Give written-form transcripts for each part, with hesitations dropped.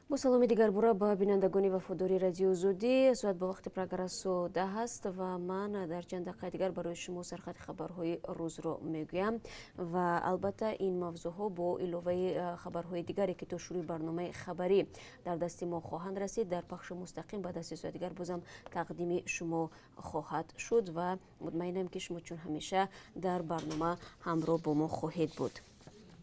Бо саломи дигарбора ба бинандагони вафодори Радиои Озодӣ. Соат бо вақти Прага расо 10 аст ва ман дар чанд дақиқаи дигар барои шумо сархати хабарҳои рӯзро мегӯям. Ва албатта, ин мавзӯъҳо бо иловаи хабарҳои дигаре, ки то шурӯи барномаи хабарӣ дар дасти мо хоҳанд расид, дар пахши мустақим баъд аз 3 соат дигар бозам тақдими шумо хоҳад шуд. Ва мутмаинам, ки шумо чун ҳамеша дар барнома ҳамроҳ бо мо хоҳед буд.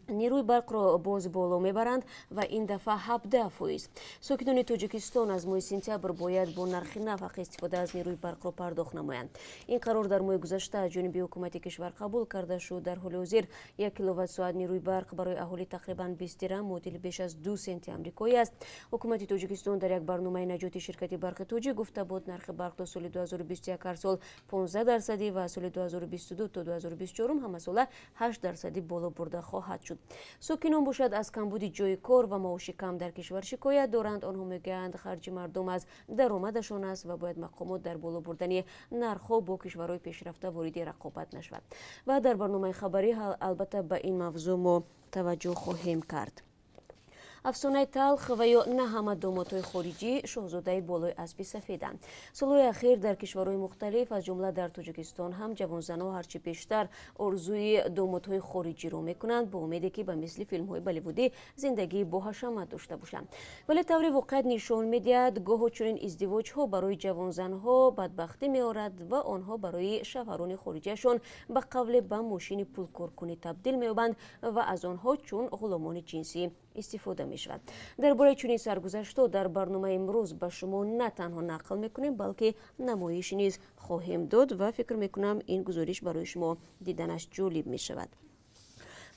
Нерӯи барқро боз боло мебаранд ва ин дафъа 17%. Сокинони Тоҷикистон аз моҳи сентябр бояд бо нархи нав ҳаққи истифода аз нерӯи барқро пардохт намоянд. Ин қарор дар моҳи гузашта аз ҷониби ҳукумати кишвар қабул карда шуд. Дар ҳоли ҳозир 1 киловатт соат нерӯи барқ барои аҳолӣ тақрибан 20 дирам, муодили беш аз 2 сенти амрикоӣ аст. Ҳукумати Тоҷикистон дар як барномаи наҷоти ширкати Барқи Тоҷик гуфта буд, нархи барқ то соли 2021 ҳар сол 15 дарсадӣ ва соли 2022 то 2024 ҳамасола 8 дарсадӣ боло бурда хоҳад шуд. Сокинон бошад, аз камбуди ҷойи кор ва маоши кам дар кишвар шикоят доранд. Онҳо мегӯянд, харҷи мардум аз даромадашон аст ва бояд мақомот дар боло бурдани нархҳо бо кишварҳои пешрафта вориди рақобат нашавад. Ва дар барномаи хабарӣ албатта ба ин мавзӯъ мо таваҷҷӯҳ хоҳем кард. Афсонаи талх ва ё на ҳама домодҳои хориҷӣ шоҳзодаи болои аспи сафеданд. Солҳои ахир дар кишварҳои мухталиф, аз ҷумла дар Тоҷикистон ҳам, ҷавонзанҳо ҳарчи бештар орзуи домодҳои хориҷиро мекунанд, бо умеде ки ба мисли филмҳои болливудӣ зиндагии боҳашамат дошта бошанд. Вале таври воқеият нишон медиҳад, гоҳо чунин издивоҷҳо барои ҷавонзанҳо бадбахтӣ меорад ва онҳо барои шавҳарони хориҷиашон ба қавле ба мошини пулкоркунӣ табдил меёбанд ва аз онҳо чун ғуломони ҷинсӣ истифода мешавад. Дар бораи чунин саргузаштҳо дар барномаи имрӯз ба шумо на танҳо нақл мекунем, балки намоиш низ хоҳем дод ва фикр мекунам, ин гузориш барои шумо диданаш ҷолиб мешавад.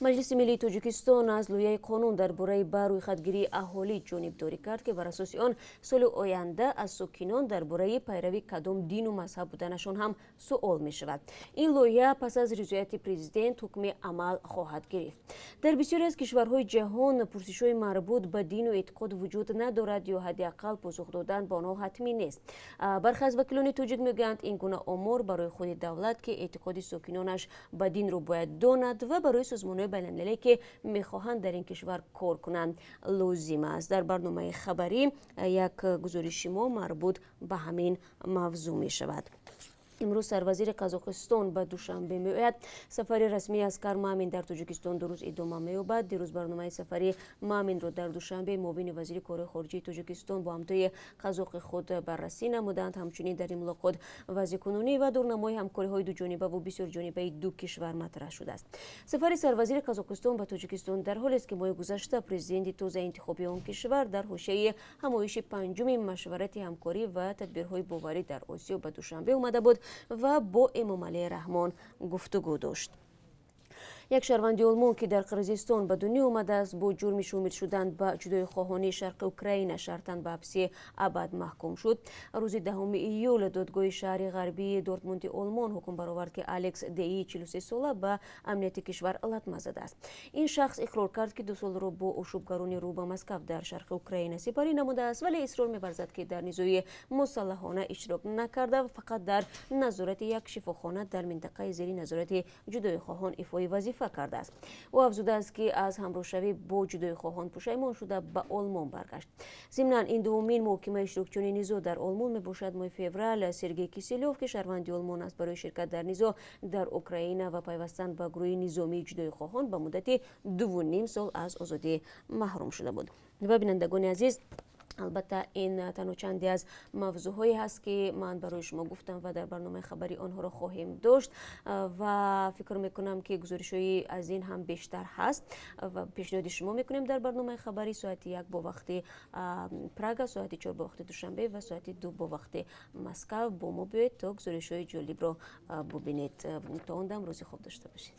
Маҷлиси миллии Тоҷикистон аз лоиҳаи қонун дар бораи ба рӯйхатгирии аҳолӣ ҷонибдорӣ кард, ки бар асоси он соли оянда аз сокинон дар бораи пайрави кадом дину мазҳаб буданашон ҳам суол мешавад. Ин лоиҳа пас аз ризояти президент ҳукми амал хоҳад гирифт. Дар бисёре аз кишварҳои ҷаҳон пурсишҳои марбут ба дину эътиқод вуҷуд надорад ё ҳадди ақал посух додан ба онҳо ҳатмӣ нест. Бархе аз вакилони тоҷик мегӯянд, ин гуна омор барои худи давлат, ки эътиқоди сокинонаш ба динро бояд донад, ва барои созмонҳои байналмилале, ки мехоҳанд дар ин кишвар кор кунанд, лозим аст. Дар барномаи хабарӣ як гузориши мо марбут ба ҳамин мавзӯъ мешавад. Имрӯз сарвазири Қазоқистон ба Душанбе меояд. Сафари расмии Аскар Мамин дар Тоҷикистон 2 рӯз идома меёбад. Дирӯз барномаи сафари Маминро дар Душанбе муовини вазири корҳои хориҷии Тоҷикистон бо ҳамтои қазоқи худ баррасӣ намуданд. Ҳамчунин дар ин мулоқот вазъи кунунӣ ва дурнамои ҳамкориҳои дуҷонибаву бисёрҷонибаи ду кишвар матраҳ шудааст. Сафари сарвазири Қазоқистон ба Тоҷикистон дар ҳолест, ки моҳи гузашта президенти тозаинтихоби он кишвар дар ҳошияи ҳамоиши панҷуми Машварати ҳамкорӣ ва тадбирҳои боварӣ дар Осиё ба Душанбе омада буд ва бо Эмомалӣ Раҳмон гуфтугӯ дошт. Як шаҳрванди Олмон, ки дар Қирғизистон ба дунё омадааст, бо ҷурми шомил шудан ба ҷудоихоҳони шарқи Украина шартан ба ҳабси абад маҳкум шуд. Рӯзи 10 июл додгоҳи шаҳри ғарбии Дортмунди Олмон ҳукм баровард, ки Алекс Ди 43 сола ба амнияти кишвар латма задааст. Ин шахс иқрор кард, ки 2 солро бо ошӯбгарони рӯ ба Москав дар шарқи Украина сипарӣ намудааст, вале исрор меварзад, ки дар низои мусаллаҳона иштирок накарда ва фақат дар назорати як шифохона дар минтақаи зери назорати ҷудоихоҳон ифои вазифа кардааст. Ӯ афзудааст, ки аз ҳамроҳшавӣ бо ҷудоихоҳон пушаймон шуда, ба Олмон баргашт. Зимнан, ин дуввумин муҳокимаи иштирокчиёни низоъ дар Олмон мебошад. Моҳи феврал Сергей Киселёв, ки шаҳрванди Олмон аст, барои ширкат дар низоъ дар Украина ва пайвастан ба гурӯҳи низомии ҷудоихоҳон ба муддати 2,5 сол аз озодӣ маҳрум шуда буд. Ва, бинандагони азиз, албатта, ин танҳо чанде аз мавзӯъҳое ҳаст, ки ман барои шумо гуфтам ва дар барномаи хабарӣ онҳоро хоҳем дошт. Ва фикр мекунам, ки гузоришҳои аз ин ҳам бештар ҳаст ва пешниҳоди шумо мекунем дар барномаи хабарӣ соати 1 бо вақти Прага, соати 4 бо вақти Душанбе ва соати 2 бо вақти Москав. Бо мо биёед, то гузоришҳои ҷолибро бубинед. То он дам рӯзи хуб дошта бошед.